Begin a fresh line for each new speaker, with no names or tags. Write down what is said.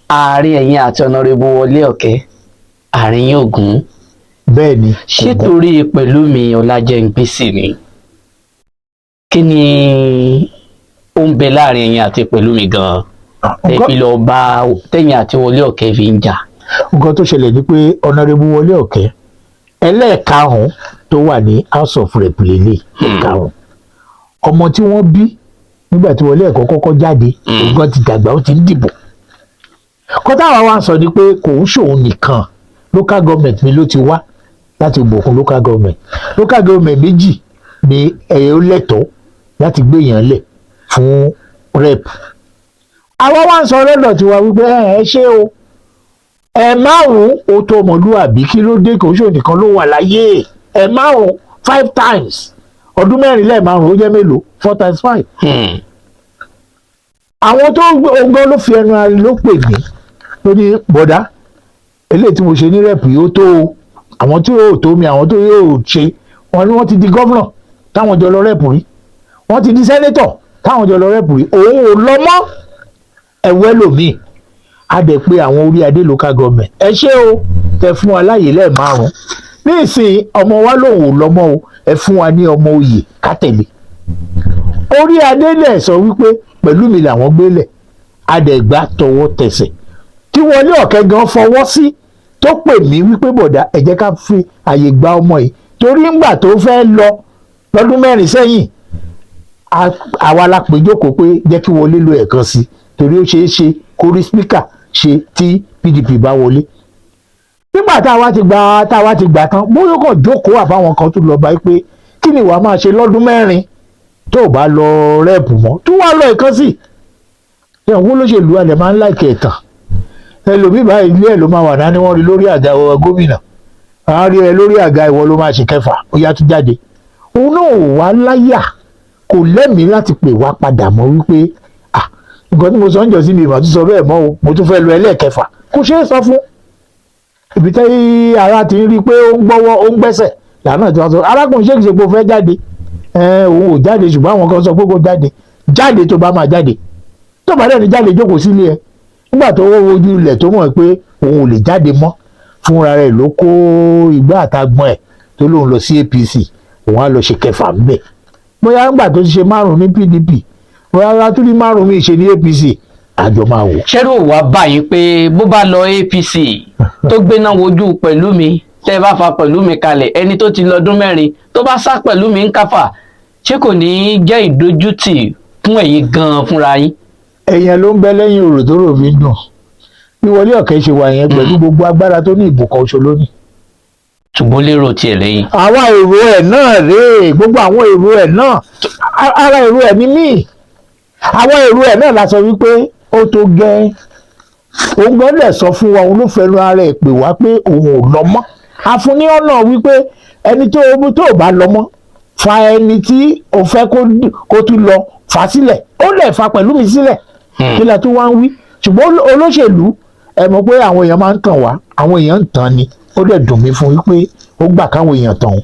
Àárín ẹ̀yin àti Honourable Wọlé Ọ̀kẹ́, àárín yín ògún.
Bẹ́ẹ̀ ni.
Ṣé torí Pẹ̀lúmi Ọlájẹ́ngbèsì ni? Kí ni ó ń bẹ láàrin ẹ̀yin àti Pẹ̀lúmi gan-an tẹ́ fi lọ bá, tẹ̀yin àti Wọlé Ọ̀kẹ́ fi ń jà?
Nǹkan tó ṣẹlẹ̀ ni pé Honourable Wọlé Ọ̀kẹ́, ẹlẹ́ẹ̀karùn-ún tó wà ní House of Rep lélẹ̀, ẹ̀karùn-ún. Ọmọ tí wọ́n bí nígbà tí Wọlé Ọ̀kẹ́ kọ́kọ́ jáde, òun gan ti dàgbà, ó ti ń dìbò. Kọ́tà àwa wa sọ ni pé kò ń ṣòun nìkan, local government mi ló ti wá láti Ìbòkun local government. Local government méjì ni ẹ̀yẹ ó lẹ́tọ̀ọ́ láti gbé èèyàn lẹ̀ fún rep. Àwa wá ń sọ lọ́dọ̀ tiwa wípé ẹ ṣé o, ẹ márùn ó tó ọmọlúwàbí. Kí ló dé? Kò ṣòun nìkan ló wà láyé. Ẹ márùn, five times, ọdún 4 lẹ́ẹ̀márùn, ó jẹ́ mélòó? 4 times 5. Àwọn tó ọgbọ́n ló fi ẹnu ara ló pè mí, ló ní, "Bọ̀dá, eléyìí tí mo ṣe ní rep yìí ó tó o." Àwọn tí yóò tó mi, àwọn tó yóò ṣe wọn ni wọ́n ti di governor táwọn jọ lọ rep rí, wọ́n ti di senator táwọn jọ lọ rep rí. Òun ò lọ mọ́, ẹ̀wẹ́ lòmíì. A dẹ̀ pé àwọn orí adé local government, ẹ ṣé o, tẹ fún wa láàyè lẹ́ẹ̀márùn. Ní ìsìn, ọmọ wa lòun ò lọ mọ́ o, ẹ fún wa ní ọmọ oyè ká tẹ̀lé. Orí adé lẹ̀ sọ wípé Pẹ̀lúmi làwọn gbélẹ̀. Adẹ̀gbá tọwọ́ tẹsẹ̀ tí Wọlé Ọ̀kẹ́ gan fọwọ́ sí, tó pè mí wípé, "Bọ̀dá, ẹ jẹ́ ká fi àyè gba ọmọ yìí," torí ńgbà tó fẹ́ lọ lọ́dún 4 sẹ́yìn, àwa la pè jókòó pé jẹ́ kí Wọlé lo ẹ̀kan sí, torí ó ṣeé ṣe kó rí speaker ṣe tí PDP bá wọlé. Nígbà tá a wá ti gbà tán, bóyá ó kàn jókòó àbáwọn kan tó lọ bá pé, "Kí ni wàá máa ṣe lọ́dún 4 tó o bá lọ rep mọ́?" Tó wá lọ ẹ̀kan sí ẹ̀wọ̀n olóṣèlú alẹ̀ máa ń láìkẹ̀ ẹ̀tàn. Ẹlòmíì báyìí, ilé ẹ̀ ló máa wà náà ni wọ́n rí lórí àga gómìnà, àwọn rí ẹ lórí àga, ìwọ ló máa ṣe kẹfà, ó yá tún jáde. Òun náà ò wá láyà, kò lẹ́mìí láti pè wá padà mọ́ wípé, "Ah, nǹkan tí mo sọ ń jọ sí mi, ìmọ̀ tún sọ bẹ́ẹ̀ mọ́ o, mo tún fẹ́ lọ ẹlẹ́ẹ̀kẹfà." Kò ṣeé sọ fún ibi tẹ́ ara ti ń rí i pé ó ń gbọ́wọ́, ó ń gbẹ́sẹ̀ lànà tí wọ́n sọ, "Arákùnrin, ṣé kìí ṣe pé o fẹ́ jáde?" Òun ò jáde, ṣùgbọ́n àwọn kan sọ pé kó jáde. Jáde tó bá máa jáde, tó bá dẹ̀ ní jáde, jókòó sílé ẹ. Nígbà tó wọ́ ojú ilẹ̀, tó mọ̀ pé òun ò lè jáde mọ́, fúnra rẹ̀ ló kó igbá àtàgbọ̀n ẹ̀ tó lóun lọ sí APC, òun á lọ ṣe kẹfà ńbẹ̀. Bóyá ńgbà tó ti ṣe márùn ní PDP, bóyá látúrí márùn míì ṣe ní APC, àjọ máa wò.
Ṣẹ́rù wá báyìí pé bó bá lọ APC tó gbéná wojú Pẹ̀lúmi, tẹ́ ẹ bá fa Pẹ̀lúmi kalẹ̀, ẹni tó ti lọ́dún 4 tó bá sá Pẹ̀lúmi ń káfà, ṣé kò ní í jẹ́ ìdójútì fún ẹ̀yin gan-an fúnra yín?
Èèyàn ló ń bẹ lẹ́yìn òrò tó rò fi ń dùn. Bí Wọlé Ọ̀kẹ́ ṣe wà yẹn, pẹ̀lú gbogbo agbára tó ní, ìbùkún oṣù lónìí.
Ṣùgbọ́n lérò tiẹ̀ lẹ́yìn.
Àwọn èrò ẹ̀ náà rèé, gbogbo àwọn èrò ẹ̀ náà, ara èrò ẹ̀ ní mí. Àwọn èrò ẹ̀ náà la sọ wípé ó tó gẹ́. Òun gan dẹ̀ sọ fún wa, òun ló fẹnu ara ẹ̀ pè wá pé òun ò lọ mọ́. A fún ní ọ̀nà wípé ẹni tó bá lọ mọ́, fa ẹni tí o fẹ́ kó tún lọ, fà sílẹ̀. Ó lẹ̀ fa Pẹ̀lúmi sílẹ̀. Kí la tún wá ń wí? Ṣùgbọ́n olóṣèlú, ẹ mọ̀ pé àwọn èèyàn máa ń tàn wá, àwọn èèyàn ń tàn ni. Ó dẹ̀ dùn mí fún wípé ó gbà káwọn èèyàn tàn òun.